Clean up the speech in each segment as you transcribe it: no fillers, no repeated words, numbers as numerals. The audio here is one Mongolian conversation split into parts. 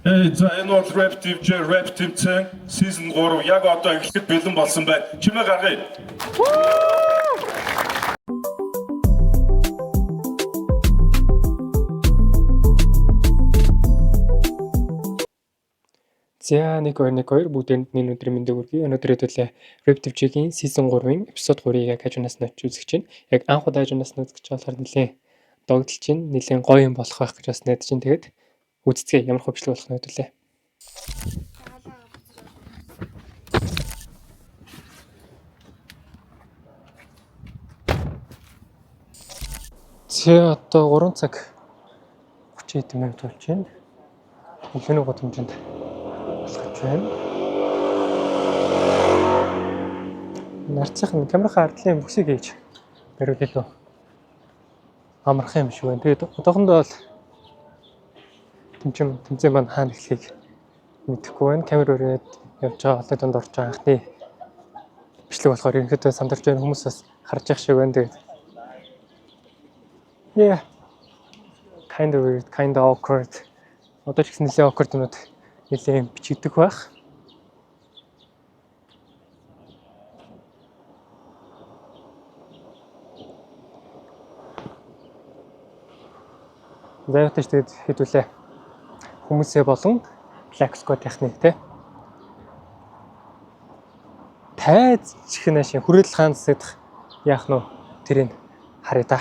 Эй, за, энэ бол Rap TV Rap тэмцээн season 3 яг одоо эхлэхэд бэлэн болсон байна. Чимээ гаргая. За, 1 2 1 2, бүгдээрэнд нь өнөөдрийн мэндийг хүргэе. Өнөөдөр хэдүүлээ Rap TV-ийн season 3-ын episode 3-ыг яг хажуунаас нь очиж үзэж байна. Яг анх удаа хажуунаас нь үзэж байгаа болохоор нэлээд догдолж байна. Нэлээд гоё юм болох байх гэж бас найдаж байна. Тэгээд үзцгээе, ямар хөвчлэг болох нь хэдүүлээ. За, одоо 3 цаг 30 хэдэн минут болж байна. Өглөөний гудамжинд алхаж байна. Нарцах нь камерын ардлын бүсийг хийж бариул илүү амархан юм шиг байна. Тэгээд одоохондоо бол тэмцээн тэмцээн маань хаана эхлэхийг мэдэхгүй байна. Камер өрөөд явж байгаа олон донд орж байгаа анхны бичлэг болохоор ерөнхийдөө сандарч байна. Хүмүүс бас харж явах шиг байна. Тэгээд yeah, kind of weird, kind of awkward. Одоо ч гэсэн нэлээд awkward юмнууд нэлээд бичигдэх байх. За, явтаж тэгээд хэдүүлээ хүмүүсээ болон Black Squad-ийнхны тий тайз чихнэ шин хүрээлэл хаан засагдах яах нь тэрийг харъя да.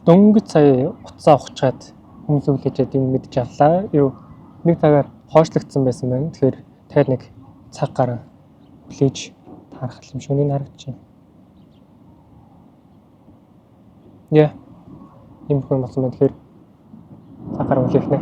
Дөнгөж сая утсаа ухчаад хүмүүс үлээжээд юм мэдж авлаа. Юу нэг цагаар хойшлогдсон байсан байна. Тэгэхээр дахиад нэг цаг гарan хүлээж таарах юм шиг нэг харагдаж байна. Яа. Ийм хүн болсон байна. Тэгэхээр цаг гарan хүлээх нэ.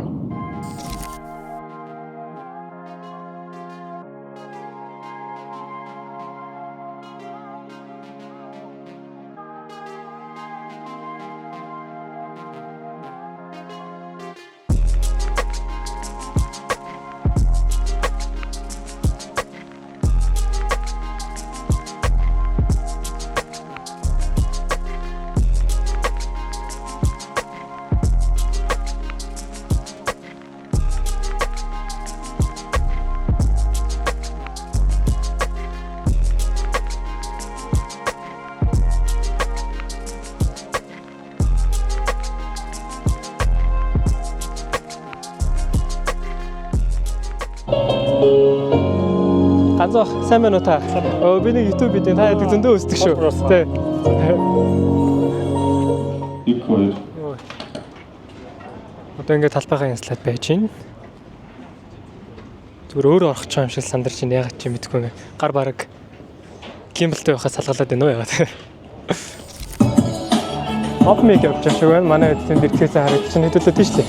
Ганцох, сайн байна уу та? Өө, би нэг YouTube видео та яадаг зөндөө үздэг шүү. Тэ. 1 2. Одоо ингээд талбайгаа янзлаад байж байна. Зүгээр өөр орох ч юм шиг сандарч байна. Ягаад ч юм мэдэхгүй юм. Гар бараг гимблтэй байхаас салгалаад байна уу яагаад. Оп мик явж байгаа шиг байна. Манай эдийн дэрхээсээ харагдчих нь хэдүүлээ тийш лээ.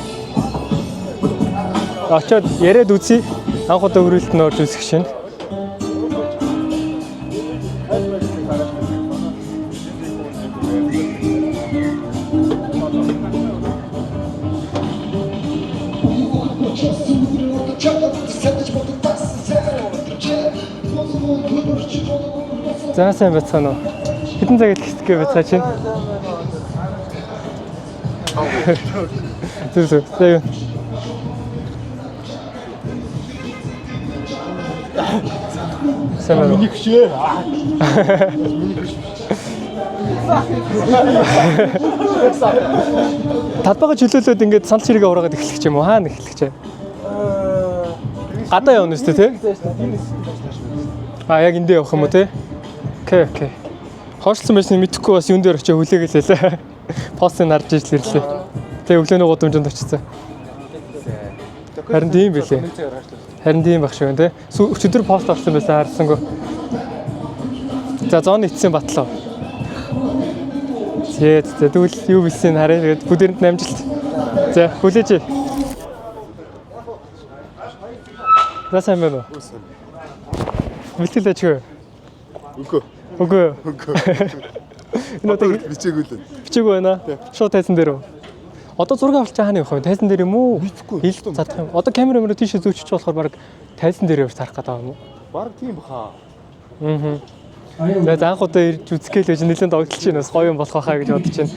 Очоод яриад үзье. Анх удаа өрөөлт нь орж үзэх шин. За, сайн байцгаана уу? Хэдэн цаг эхлэх гээ байцгаа чинь? Зүг зүг. За, юу. Сайн байна уу? Миний хөшөө. Талбайгаа чөлөөлөөд ингээд санал чиргээ ураагаад эхлэх юм уу? Хаана эхлэх чээ? Гадаа явна үстэй тий? А, яг эндээ явах юм уу тий? Okay, okay. Хоошлсон байсныг мэдэхгүй бас юун дээр очиж хүлээгэлээ. Постыг харж ижил ирлээ. Тэгээ өглөөний гудамжинд очсон. Харин тийм билээ. Харин тийм байх шиг байна тий. Өчигдөр пост орсон байсан, харсангүй. За, зооны эцсийн батлаа. Зээ, зээ, тэгвэл юу билсийг харъя. Тэгээд бүгдээрэнд нь амжилт. За, хүлээж. За, сайн байна уу? Бэлтгэл ажиг. Үгүй. Үгүй. Үгүй. Энэ одоо Бичээгүй л. бичээгүй байна. Шууд тайзан дээр үү? Одоо зураг авалт хаана явах вэ? Тайзан дээр юм уу? Мэдэхгүй. Хил задах юм. Одоо камера мөрө тийшээ зүүчиж болохоор баг тайзан дээр явж тарах гэдэг юм уу? Бараг тийм баха. Аа. За, анх удаа ирж үзэх гээл гэж нэлээд догдолж байна. Бас гоё юм болох байхаа гэж бодож байна.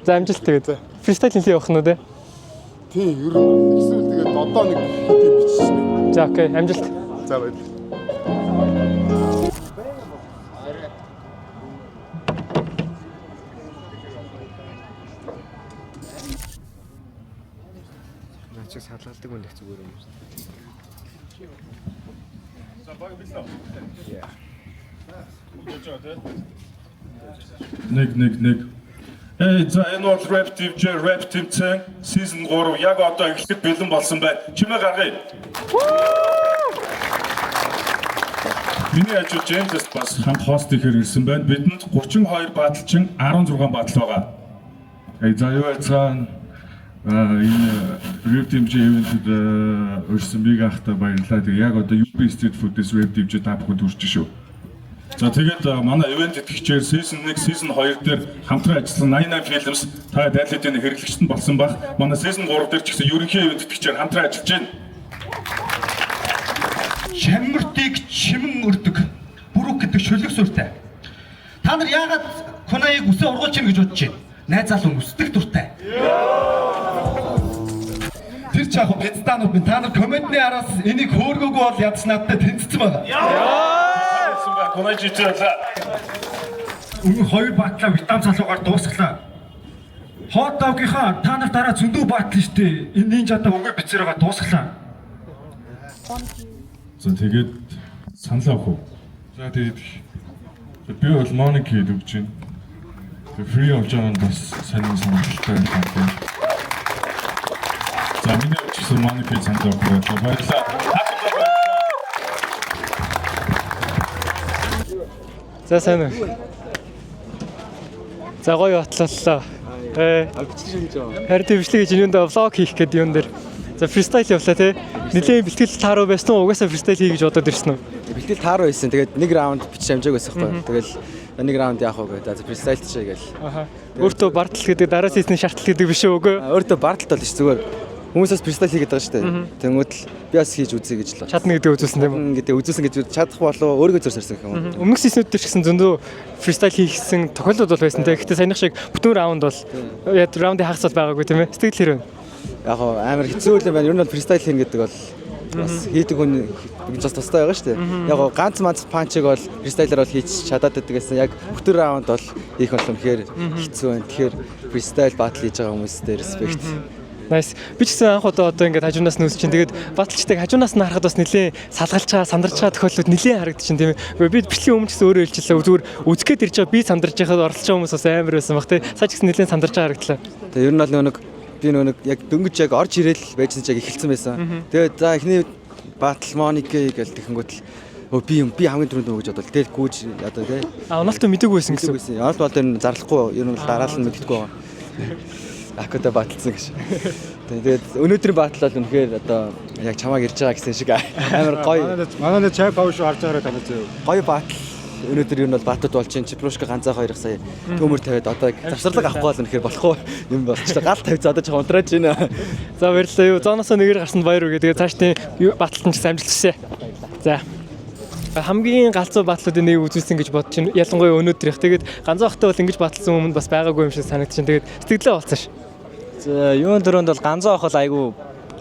За, амжилт тэгээд. Freestyle нэлээд явах нь үү те? Тийм, ер нь хэсүү. Одоо нэг хит юм биччихнэ. За, okay, амжилт. За, баярлалаа. Наа чиг салгалдаг хүн их зүгээр юм шүү. За, баг бэлэн. Нэг нэг нэг. Эй, за, энэ бол Rap DJ Rap тэмцээн season 3 яг одоо эхлэхэд бэлэн болсон байна. Чимээ гаргая. Миний хажуу James бас хамт host ихээр ирсэн байна. Бидэнд 32 battle чин, 16 battle байгаа. Эй, за, юу яцгаан, энэ Rap DJ event-д урьсан биг ахта баярлалаа. Тэгээ яг одоо UB Street Food-ээс Rap DJ та бүхэнд хүрч шүү. За, тэгээд манай event итгэгчээр season 1, season 2 дээр хамтран ажилласан 89 Films та дайлуудын хэрэглэгчд нь болсон баг. Манай season 3 дээр ч гэсэн ерөнхий event итгэгчээр хамтран ажиллаж байна. Чаммартыг чимэн өрдөг. Бүрүк гэдэг шүлэг сүртэй. Та нар яагаад Кунаийг үсээ ургуулж гин гэж бодож байна? Найз залуу өсдөх дуртай. Тэр ч яг пиццанууд минь, та нар комедны араас энийг хөөргөөгүй бол ядч надтай тэнцсэн байгаа. Байсан байна. Кунай жижиг. Өмнө хоёр battle аа витам залуугаар дуусглаа. Хот догийнхаа та нар дараа зөндөө battle штэ. Энэ нинжадаа өнгө бицэрээгээ дуусглаа. За, тэгээд санал авах уу? За, тэгээд би бол Monica гэдэг өгч байна. Тэгээд free явж байгаа нь бас сонин сонирхолтой байлаа. За, миний хувьд ч гэсэн Monica санал авах байлаа. Баярлалаа. За, сайн уу. За, гоё battle лаа. Э. Бичлэг хийж байгаа. Харин тийм, бичлэг хийж, юунд vlog хийх гэдэг юм дээр. За, freestyle явлаа те. Нилээн бэлтгэл тааруу байсан уу? Угаасаа freestyle хий гэж бодоод ирсэн үү? Бэлтгэл тааруу байсан. Тэгээд нэг раунд бичиж амжааг байсан байхгүй. Тэгэл нэг раунд яах вэ гэдэг. За, freestyle чий гээл. Аха. Өөртөө бардал гэдэг дараа season ий шаардлага гэдэг биш үү, үгүй? Өөртөө бардалт бол ш зүгээр. Хүмүүсээс freestyle хийгээд байгаа шүү дээ. Тэнгүүд л би бас хийж үзье гэж л. Чадна гэдэг үзүүлсэн тийм үү? Гэдэг үзүүлсэн гэж чадах болов өөрийгөө зөр сарсан гэх юм уу. Өмнөх season үүд дээр ч гэсэн зөндөө freestyle хийхсэн тохиолдол бол байсан те. Гэхдээ саяных шиг бүтэн раунд бол яа, раундын хагас бол байгаагүй тийм ээ. Сэтгэл хэрэг. Яг гоо амар хэцүү юм байна. Ер нь бол freestyle хийнэ гэдэг бол бас хийдэг хүн гэж бас тустай байгаа шүү дээ. Яг гоо ганц манц punch ыг бол freestyle аар бол хийж чадаад байдаг гэсэн, яг бүтэн раунд бол хийх бол үнэхээр хэцүү байна. Тэгэхээр freestyle battle хийж байгаа хүмүүстээ respect. Nice. Би ч гэсэн анх удаа одоо ингээд хажуунаас нь үзэж чинь, тэгээд battle чдаг хажуунаас нь харахад бас нэлээд салгалж байгаа, сандарч байгаа тохиолдлууд нэлээд харагдчихэв, тийм ээ. Би бичлэгийн өмнө ч гэсэн өөрөө хэлчихлээ. Зүгээр үзэх гээд ирж байгаа би сандарч байхад оролцож байгаа хүмүүс бас амар байсан бах, тийм. Сая ч гэсэн нэлээд сандарч байгаа харагдлаа. Тэгээ ер нь бол нөгөө нэг би нөгөө нэг яг дөнгөж яг орж ирээл байжсан чи яг эхэлсэн байсан. Тэгээд за, эхний battle Моника гэж тэгэхэнгүүт л өө би юм би хамгийн түрүүнд өгч бодвол тэгэл гүйж одоо тий. А, онолтой мэдээгүй байсан гэсэн. Гэсэн. Онолт бол ер нь зарлахгүй, ер нь бол дараалал нь мэддэхгүй байгаа. Акуда battle сан гэж. Тэгээд өнөөдрийн battle бол үнэхээр одоо яг чамааг ирж байгаа гэсэн шиг амар гоё. Манай нэг чай пав шүү харж байгаарай танаа зөө. Гоё battle өнөөдөр ер нь бол battle ууд болж чинь Чипрушка ганцаа хоёрох сая төмөр тавиад одоо завсарлага авахгүй бол үнэхээр болохгүй юм болчихлоо. Гал тавьц одоо жоохон унтрааж байна. За, баярлалаа. Юу, zone оосоо нэгээр гарсанд баяр үгээ. Тэгээд цааш тийм battle т нь ч гэсэн амжилт хүсье. За. Хамгийн галзуу battle уудын нэг үзүүлсэн гэж бодож байна. Ялангуяа өнөөдрийнх. Тэгээд ганцхан хахтай бол ингэж battle сан өмнө бас байгаагүй юм шиг санагдчихэв. Тэгээд сэтгэлдээ болцсон ш. За, юун дөрөнд бол ганцхан ах бол айгүй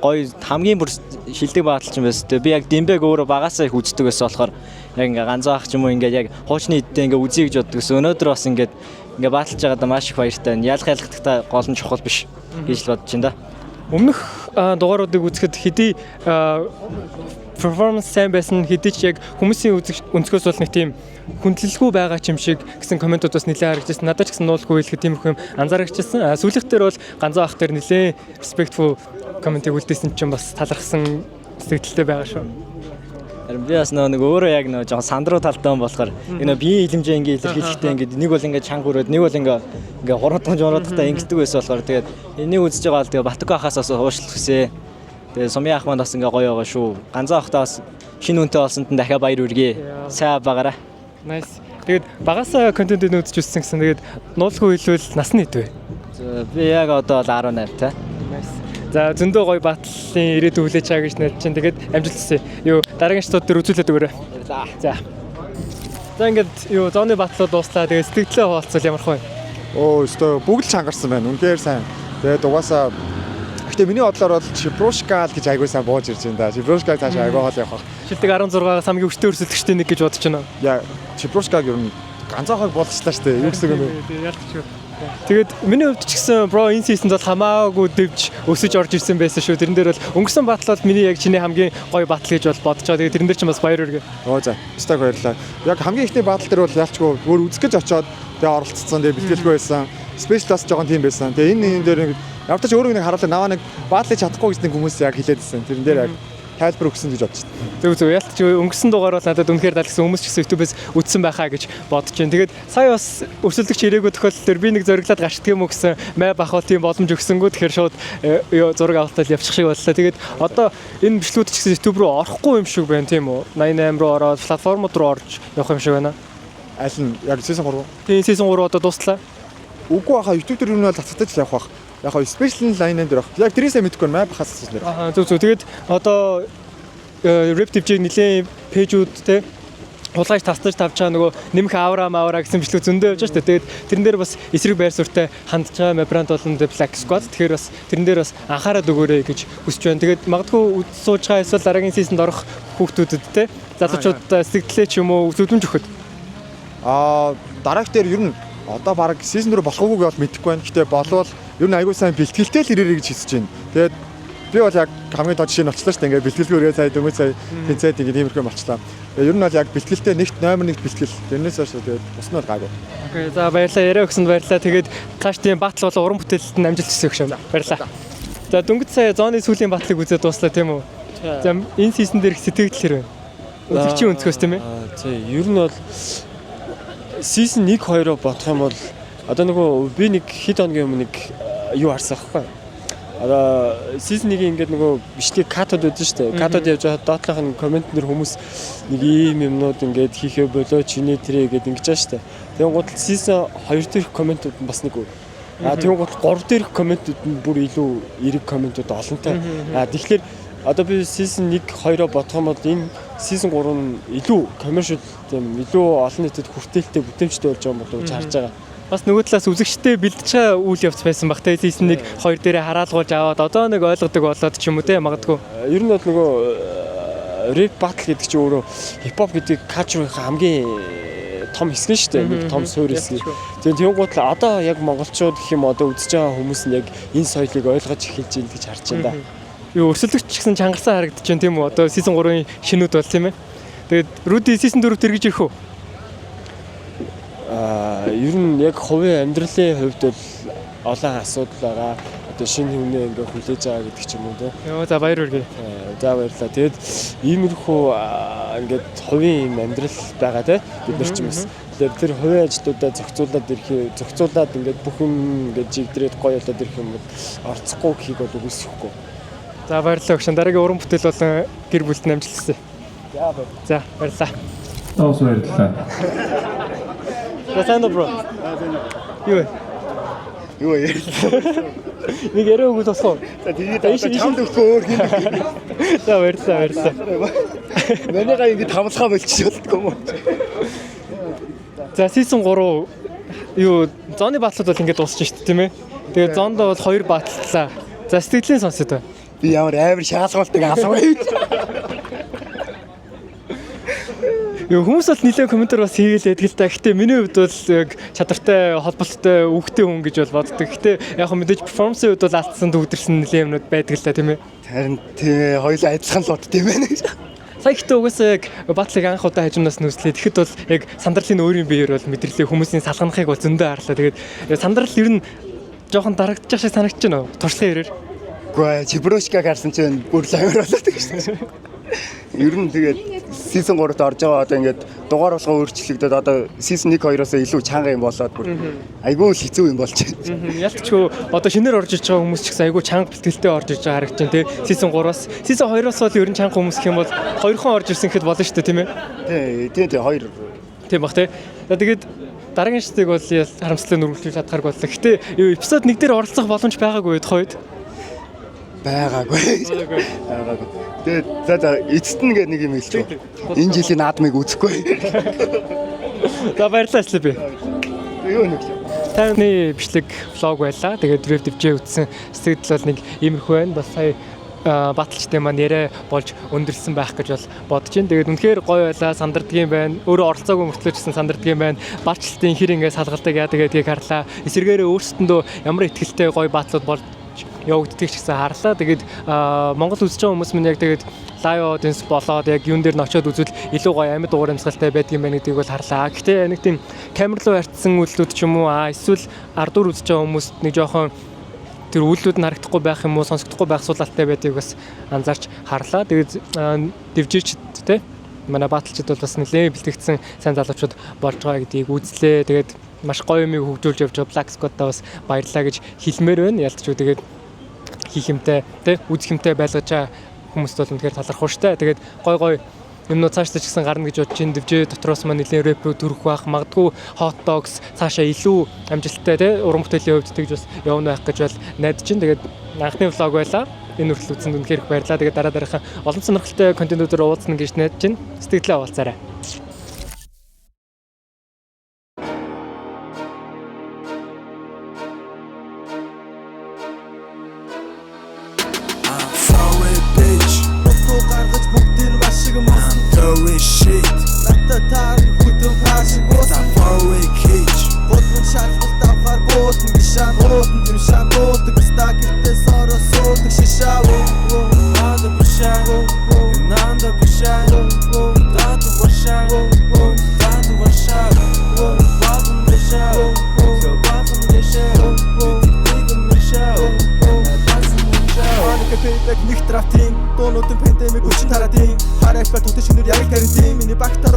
гоё, хамгийн бүр шилдэг battle ч юм байсан. Тэгээ би яг Димбэг өөрөө багасаа их үздэг байсан болохоор яг ингээ ганцхан ах ч юм уу ингээ яг хуучны эддээ ингээ үзье гэж боддог гэсэн. Өнөөдөр бас ингээд ингээ battle ж байгаадаа маш их баяртай байна. Ялах ялахдагта гол нь чухал биш гэж л бодож байна да. Өмнөх дугааруудыг үзэхэд хэдий performance сайн байсан хэдий ч яг хүмүүсийн үзэх өнцгөөс бол нэг тийм хүндлэлгүй байгаа ч юм шиг гэсэн comment ууд бас нэлээд харагдчихсан. Надад ч гэсэн нуулгүй хэлэхэд тиймэрхүү юм анзаарчихсан. Сүүлийнх дээр бол ганцхан ах дээр нэлээд respectful comment ыг үлдээсэн чинь бас талархсан сэтгэлтэй байгаа шүү. Харин би бас нөгөө нэг өөрөө яг нөгөө жоохон сандруу талтай хүн болохоор энэ биеийн хилэмжээ ингээ илэрхийлэхдээ ингээ нэг бол ингээ чанга өрөөд, нэг бол ингээ ингээ хуруудан журуудахтай ингэдэг байсан болохоор тэгээд энийг үзэж байгаа л тэгээд Батука ахаас бас уушлах хүсээ. Тэгээд Сумын ах маань бас ингээ гоё байгаа шүү. Ганцхан ахтаа бас шинэ үнтэй олсонд нь дахиад баяр хүргэе. Сайн багаарай. Nice. Тэгээд багасаа контентыг үзэж өссөн гэсэн. Тэгээд нуулгүй хэлвэл нас нь хэд вэ? За, би яг одоо бол 18 та. Nice. За, зөндөө гоё battle ын ирээдүй хүлээж байгаа гэж найдаж чинь. Тэгээд амжилт хүсье. Юу, дараагийн шатууд дээр үзүүлээд өгөөрэй. Баярлалаа. За. За, ингээд юу, zone ы battle ууд дууслаа. Тэгээд сэтгэлдээ хуваалцвал ямар хөө? Өө, өстой бүгд л чангарсан байна. Үнэхээр сайн. Тэгээд угаасаа Гэтэ миний бодлоор бол Чебрушка л гэж айгүй сайн бууж ирж байна да. Чебрушка цаашаа айгүй хоол явах. Шилдэг 16-аас хамгийн хүчтэй өрсөлдөгчдийн нэг гэж бодож байна. Яа, Чебрушкаг ер нь ганцаархаг болчихлаа шүү дээ. Юу гэсэн юм бэ? Ялтч. Тэгээд миний хувьд ч гэсэн bro энэ season бол хамаагүй дэвж өсөж орж ирсэн байсан шүү. Тэрэн дээр бол өнгөрсөн battle бол миний яг чиний хамгийн гоё battle гэж бол бодож байгаа. Тэгээд тэрэн дээр чинь бас баяр хүргэе. Оо за, стаг баярлаа. Яг хамгийн ихний battle дээр бол ялчгүй өөр үзэх гэж очоод тэгээ оролцсон. Тэгээ бэлтгэлгүй байсан. Special бас жоохон тийм байсан. Тэгээ энэ дээр нэг ямар ч өөрөө нэг харуулаа наваа нэг battle чадахгүй гэж нэг хүмүүс яг хэлээд байсан. Тэрэн дээр яг тайлбар өгсөн гэж бодож байна. Зөв зөв ялч өнгөрсөн дугаар бол надад үнэхээр таалагдсан, хүмүүс ч гэсэн YouTube-ээс үзсэн байхаа гэж бодож байна. Тэгээд сая бас өрсөлдөгч ирээгүй тохиолдол төр би нэг зориглоод гарчдаг юм уу гэсэн май бах бол тийм боломж өгсөнгүү. Тэгэхээр шууд юу зураг авалтал явчих шиг боллоо. Тэгээд одоо энэ бичлүүд ч гэсэн YouTube руу орохгүй юм шиг байна, тийм үү? 88 руу ороод платформуд руу орж явах юм шиг байна. Аль нь яг season 3? Тийм, season 3 одоо дууслаа. Үгүй хаа, YouTube дээр юу нь бол татгатаж л явах бах. Яг хаа special нь line дээр байх. Яг тэрээсээ мэдэхгүй байна. Май бахаас асуусан дээр. Аа, зөв зөв. Тэгээд одоо Rap TV-г нэлийн page үүд те хулгайж тастаж тавьж байгаа нөгөө нэмэх авра мавра гэсэн бичлэг зөндөө явж байгаа шүү дээ. Тэгээд тэрэн дээр бас эсрэг байр суурьтай хандж байгаа Mabrand болон The Black Squad. Тэгэхээр бас тэрэн дээр бас анхаарал өгөөрэй гэж хүсэж байна. Тэгээд магадгүй үд сууж байгаа эсвэл дараагийн season д орох хүүхдүүдэд те залуучуудад сэтгэлээ ч юм уу зөвлөмж өгөхөд. Аа, дараах дээр ер нь одоо баг season 4 болох уугүй бол мэдэхгүй байна. Гэтэ болвол ер нь айгүй сайн бэлтгэлтэй л ирээрэй гэж хэлж байна. Тэгээд би бол яг хамгийн тод жишээ нь болчлаа шүү дээ. Ингээд бэлтгэлгүй ирээ сая дөнгөж сая тэнцээд ингээд иймэрхүү юм болчлаа. Тэгээд ер нь бол яг бэлтгэлтэй нэгт номер 1 бэлтгэл. Тэрнээс хойш тэгээд бус нь бол гайгүй. Okay, за баярлалаа. Яриа өгсөнд баярлалаа. Тэгээд цааш тийм battle болон уран бүтээлд нь амжилт хүсье өгшөө. Баярлалаа. За, дөнгөж сая zone ы сүүлийн battle ыг үзээд дууслаа, тийм үү? За, энэ season дээр их сэтгэл хэрвээ. Үзэгчийн өнцгөөс, тийм ээ. Тий, ер нь бол season 1 2-оо бодох юм бол одоо нөгөө би нэг хэд хоногийн өмнө нэг юу харсан байхгүй. Одоо season 1-ийн ингээд нөгөө бичлэг cut ууд өгдөн шүү дээ. Cut ууд явж байхад доотлох нь comment нэр хүмүүс нэг ийм юмнууд ингээд хийхээ болоо чиний тэрэ гээд ингэж байгаа шүү дээ. Тэгэн гутал season 2 дээрх comment ууд нь бас нэг өөр. А тэгэн гутал 3 дээрх comment ууд нь бүр илүү эерэг comment ууд олонтой. А тэгэхээр одоо би season 1 2-оо бодох юм бол энэ season 3 нь илүү commercial, тийм илүү олон нийтэд хүртээлтэй бүтээмжтэй болж байгаа юм болов уу гэж харж байгаа. Бас нөгөө талаас үзэгчтэй бэлдэж байгаа үйл явц байсан баг те. Season 1 2 дээрээ хараалгуулж аваад одоо нэг ойлгодог болоод ч юм уу те магадгүй. Ер нь бол нөгөө rap battle гэдэг чинь өөрөө хипхоп гэдэг culture-ийн хамгийн том хэсэг нь шүү дээ. Нэг том суурь хэсэг. Тэгээ тийм гутал одоо яг монголчууд гэх юм одоо үзэж байгаа хүмүүс нь яг энэ соёлыг ойлгож эхэлж байна гэж харж байна да. Юу өрсөлдөгч ч гэсэн чангарсан харагдаж байна, тийм үү? Одоо season 3-ын шинүүд бол, тийм ээ. Тэгээд Руди season 4 тэргэж ирэх үү? Аа, ер нь яг хувийн амьдралын хувьд бол олон асуудал байгаа. Одоо шинэ хүнээ ингээ хүлээж байгаа гэдэг ч юм уу те. Йоо, за баяр хүргэе. За, баярлалаа. Тэгээд иймэрхүү ингээд хувийн юм амьдрал байгаа те. Бид нар ч юм бас. Тэгэхээр тэр хувийн ажлуудаа зохицуулаад ирэх, зохицуулаад ингээд бүх юм ингээд жигдрээд гоё болоод ирэх юм бол орцохгүй гэхийг бол үгүйсэхгүй. За, баярлалаа өгшин. Дараагийн уран бүтээл болон гэр бүлд нь амжилт хүсье. За, баярлалаа. За, баярлалаа. Таус баярлалаа. За, сайн уу, bro? Юу вэ? Юу вэ? Нэг яриа өгөх болох уу? За, тэгээд одоо чамд өгөхгүй өөр хин. За, баярлалаа, баярлалаа. Манайгаа ингэ тавлахаа болчих болдгоо юм уу? За, season 3 юу zone ы battle ууд бол ингээд дуусчих шүү дээ, тийм ээ. Тэгээд zone д бол хоёр battle длаа. За, сэтгэлийн сонсод байна. Би ямар амар шаалгуултыг асуу юм. Юу хүмүүс бол нэлээд comment ээр бас хийгээл байдаг л та. Гэтэ миний хувьд бол яг чадвартай, холболттой, үгтэй хүн гэж бол боддог. Гэтэ яг хөө мэдээж performance ын хувьд бол алдсан, төгдөрсөн нэлээд юмнууд байдаг л та, тийм ээ. Харин тийм, хоёулаа адилхан л бод тийм байна гэж. Сая гэхдээ угаасаа яг battle ыг анх удаа хажуунаас нүслээ. Тэгэхэд бол яг сандралын өөрийн биеэр бол мэдрэлээ, хүмүүсийн салганахыг бол зөндөө харлаа. Тэгээд сандрал ер нь жоохон дарагдчих шиг санагдаж байна уу? Туршлагын хэрээр. Үгүй ээ, Чеброшкаг харсан чинь бүр л амар болоод гэсэн. Ер нь тэгээд season 3-т орж байгаа, одоо ингээд дугаар болгоо өөрчлөгдөд одоо season 1 2-оос илүү чанга юм болоод бүр айгүй л хэцүү юм болж байна. Ялтчгүй одоо шинээр орж иж байгаа хүмүүс ч гэсэн айгүй чанга бэлтгэлтэй орж иж байгаа харагдаж байна тий. Season 3-аас season 2-оос бол ер нь чанга хүмүүс гэх юм бол хоёрхон орж ирсэн гэхэд болно шүү дээ, тийм ээ. Тий, хоёр. Тийм бах тий. За, тэгээд дараагийн шатыг бол харамслалтай нүргэлжүүлж чадхааргүй боллоо. Гэтэ episode 1 дээр оролцох боломж байгаагүй үед Байгаагүй. Байгаагүй. Тэгээд за, эцэст нь ингээд нэг юм хэлчихв. Энэ жилийн наадмыг үзэхгүй. За, баярлалаа, Слепи. Юу нэг юм. Таны бичлэг vlog байлаа. Тэгээд Rap DVJ үзсэн сэтгэл бол нэг иймэрхүү байна. Бас сая battle чдын маань яриа болж өндөрсөн байх гэж бол бодож байна. Тэгээд үнэхээр гоё байлаа, сандардгийн байна. Өөрөө оролцоогүй мөртлөө ч гэсэн сандардгийн байна. Батлалтын хэр ингэ салгалдаг яадаг гэдгийг харлаа. Эсвэргээрээ өөрсдөндөө ямар итгэлтэй гоё battle ууд болж явагддаг ч гэсэн харлаа. Тэгээд Монгол үзэж байгаа хүмүүс минь яг тэгээд live audience болоод яг юун дээр нь очиод үзвэл илүү гоё амьд уур амьсгалтай байдаг юм байна гэдгийг бол харлаа. Гэхдээ нэг тийм камер руу харьцсан үйлдэлүүд ч юм уу эсвэл ардуур үзэж байгаа хүмүүст нэг жоохон тэр үйлдэлүүд нь харагдахгүй байх юм уу, сонсогдохгүй байх суулалтай байдгийг бас анзаарч харлаа. Тэгээд DVJ-чд те манай battle чид бол бас нэлээд бэлтгэгдсэн сайн залуучууд болж байгаа гэдгийг үзлээ. Тэгээд маш гоё юмыг хөгжүүлж явж байгаа Black Squad-аа бас баярлаа гэж хэлмээр байна. Ялтч үү тэгээд хийх юмтай те үзэх юмтай байлгаж байгаа хүмүүст бол үнэхээр талархуу штэ. Тэгээд гой гой юмнууд цаашдаа ч гэсэн гарна гэж бодож байна. DVJ дотроос маань нэлээд рэп рүү төрөх байх. Магадгүй Hot Dogs цаашаа илүү амжилттай те уран бүтээлийн хувьд тэгж бас явна байх гэж бол найдаж байна. Тэгээд анхны vlog байлаа. Энэ хүртэл үзсэнд үнэхээр их баярлалаа. Тэгээд дараа дараахан олон сонирхолтой контентуудаар уулзна гэж найдаж байна. Сэтгэлээ хаваалцаарай. Sorry bitch. Утгуу гаргаж бүгдийг маш шиг муусан. Throwing shit. Надад таарна хүтэн паашиг уусан. Foreign cage. Гудамж шалгалт авахар буусан гишаан уутан юм шаан буудаг ста гэртээ сороо суудаг шишаа. Надо бишай, надо бишай, Дату Варшаву, дату Варшаву, Балкан бишай, все балкан бишай, Бигэн бишай, Паника payback нэг драфтын дуунуудын pandemic өчн тараадын хараагч ба тутан шинээр яг карантин миний багтаа.